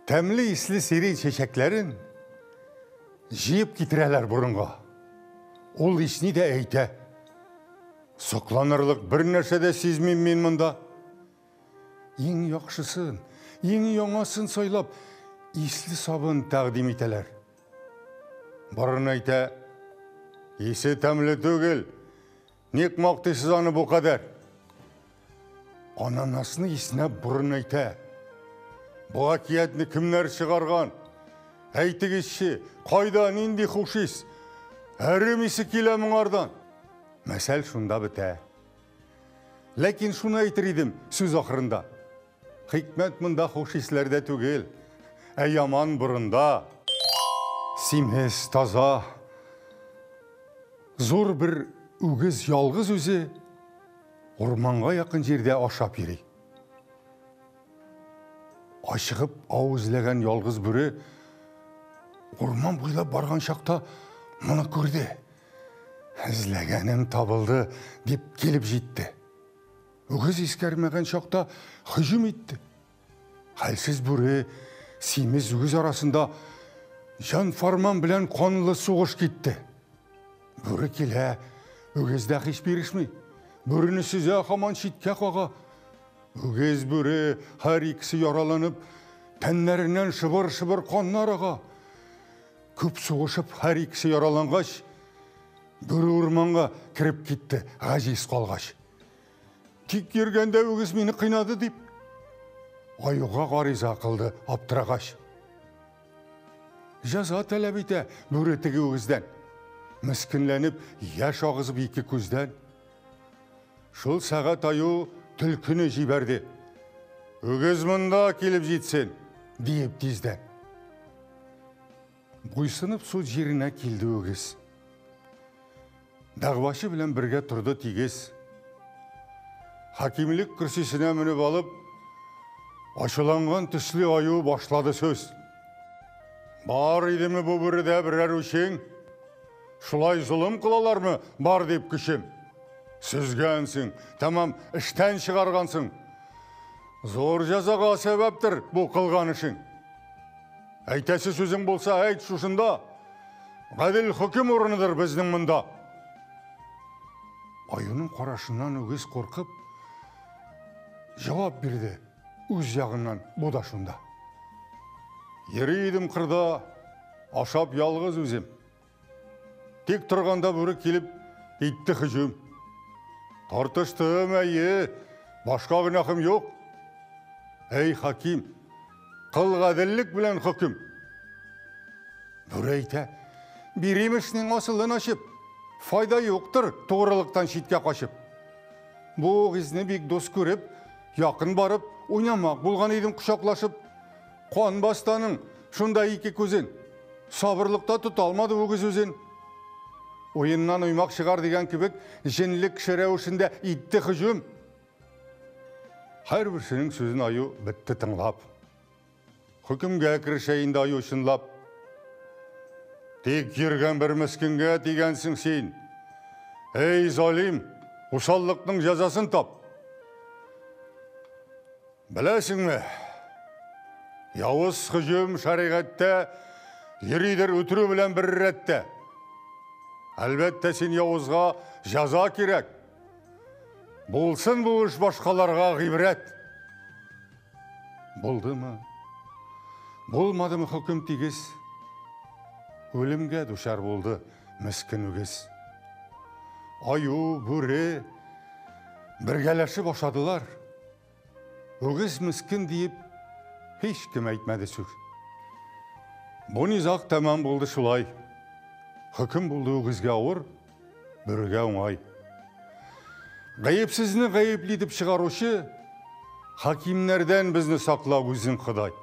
Тәмле исле сирень чәчәкләрен җыеп китерәләр борынга. Ул исни дә әйтә. Сокланырлык бер нәрсә дә сизмим мин монда. Иң яхшысын, иң яңасын сайлап, исле сабын тәкъдим итәләр. Борын әйтә, исе тәмле түгел, ник мактыйсыз аны бу кадәр? Ананасны иснәп борын әйтә. Бу әкиятне кемнәр чыгарган? Әйтегезче, кайда нинди хуш ис? Әрем исе килә моңардан. Мәсәл шунда бетә. Ләкин шуны әйтер идем сүз ахырында. Хикмәт монда хуш исләрдә түгел, ә яман борында. Симез, таза, зур бер үгез ялгыз үзе урманга якын җирдә ашап йөри. Ачыгып ау эзләгән ялгыз бүре урман буйлап барган чакта моны күрде. Эзләгәнем табылды, дип килеп җитте. Үгез искәрмәгән чакта һөҗүм итте. Хәлсез бүре симез үгез арасында җан фарман белән канлы сугыш китте. Бүре килә, үгез дә һич бирешми. Бүрене сөзә, һаман читкә кага. Үгез бүре һәр икесе яраланып, тәннәреннән шыбыр-шыбыр каннар ага. Күп сугышып, һәр икесе яралангач, бүре урманга кереп китте, гаҗиз калгач. Тик йөргәндә үгез мине кыйнады дип, аюга гариза кылды аптырагач. Җәза таләп итә бүре теге үгездән. Мескенләнеп, яшь агызып ике күздән. Шул сәгать аю төлкене җибәрде. Үгез монда килеп җитсен, диеп тиздән. Буйсынып суд җиренә килде үгез. Дәгъвачы белән бергә торды тигез. Хакимлек көрсисенә менеп алып, ачуланган төсле аю башлады сүз. Бар идеме бу бүредә берәр үчең? Шулай золым кылалармы, бар дип көчем? Сөзгәнсең, тәмам эштән чыгаргансың. Зур җәзага сәбәптер бу кылган эшең. Әйтәсе сүзең булса, әйт шушында. Гадел хөкем урыныдыр безнең монда. Аюның карашыннан үгез куркып, җавап бирде үз ягыннан бу да шунда. Йөри идем кырда, ашап ялгыз үзем. Тик торганда бүре килеп итте һөҗүм. Тартыштым, әйе, башка гөнаһым юк. Әй, хаким, кыл гаделлек белән хөкем. Бүре әйтә, бирим эшнең асылын ачып, файда юктыр тугрылыктан читкә качып. Бу үгезне бик дус күреп, якын барып, уйнамак булган идем кочаклашып. Кан басты аның шунда ике күзен. Сабырлыкта тота алмады үгез үзен. Уеннан уймак чыгар дигән кебек, җенле кеше рәвешендә итте һөҗүм. Һәрберсенең сүзен аю бетте тыңлап. Хөкемгә керешә инде аю чынлап. Тик йөргән бер мескенгә тигәнсең син. Эй, залим, усаллыкның җәзасын тап. Беләсеңме, явыз һөҗүм шәригатьтә йөридер үтерү белән бер рәттә. Әлбәттә, син явызга җәза кирәк. Булсын бу эш башкаларга гыйбрәт. Булдымы? Булмадымы хөкем тигез? Үлемгә дучар булды мескен үгез. Аю, бүре бергәләшеп ашадылар. Үгез мескен диеп һич кем әйтмәде сүз. Бу низаг тәмам булды шулай. Хөкем булды үгезгә авыр, бүрегә уңай. Гаепсезне гаепле итеп чыгаручы хакимнәрдән безне сакла үзең, Ходай.